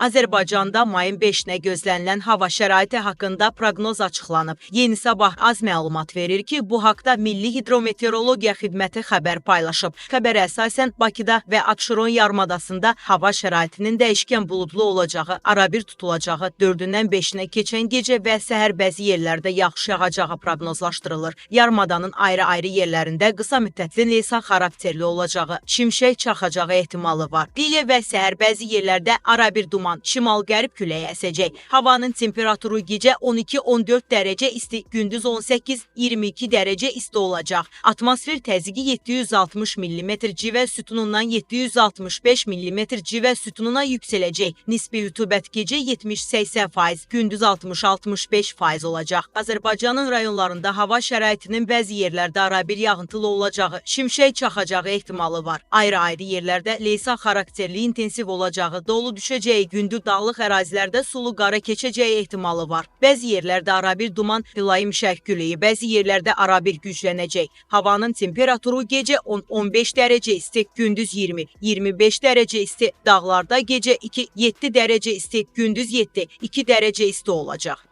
Azərbaycanda mayın 5-nə gözlənilən hava şəraiti haqqında proqnoz açıqlanıb. Yeni Sabah az məlumat verir ki, bu haqda Milli Hidrometeorologiya Xidməti xəbər paylaşıb. Xəbərə əsasən Bakıda və Abşeron yarımadasında hava şəraitinin dəyişkən buludlu olacağı, arabir tutulacağı, 4-dən 5-nə keçən gecə və səhər bəzi yerlərdə yağış yağacağı proqnozlaşdırılır. Yarımadanın ayrı-ayrı yerlərində qısa müddətli leysan xarakterli olacağı, şimşək çaxacağı ehtimalı var. Gecə və səhər bəzi yerlərdə arabir duman, şimal-qərb küləyi əsəcək. Havanın temperaturu gecə 12-14 dərəcə isti, gündüz 18-22 dərəcə isti olacaq. Atmosfer təzyiqi 760 mm civə sütunundan 765 mm civə sütununa yüksələcək. Nisbi rütubət gecə 70-80%, gündüz 60-65% olacaq. Azərbaycanın rayonlarında hava şəraitinin bəzi yerlərdə arabir yağıntılı olacağı, şimşək çaxacağı ehtimalı var. Ayrı-ayrı yerlərdə leysan xarakterli intensiv olacağı, dolu düşəcəyi, gündüz dağlıq ərazilərdə sulu qara keçəcəyi ehtimalı var. Bəzi yerlərdə arabir duman, mülayim şərq küləyi, bəzi yerlərdə arabir güclənəcək. Havanın temperaturu gecə 10-15 dərəcə isti, gündüz 20-25 dərəcə isti, dağlarda gecə 2-7 dərəcə isti, gündüz 7-2 dərəcə isti olacaq.